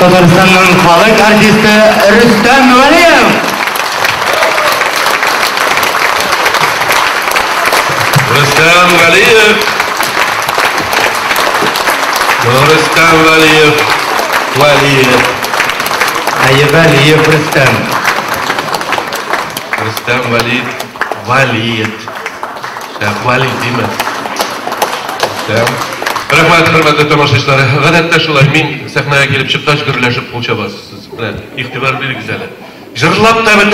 Татарстанның халык артисты Рөстәм Вәлиев. Рөстәм Вәлиев. Рөстәм Вәлиев. Вәлиев. Әйе, Вәлиев Рөстәм. Рөстәм Вәлиев. Вәлиев. Шәп Вәли димә. Рөстәм. Рәхмәт, хөрмәтле тамашачылар. Гадәттә шулай, мин сәхнәгә килеп чыккач, гөрләшеп кул чабасыз. Менә, игътибар бирегез әле. Җырлап та бетерми.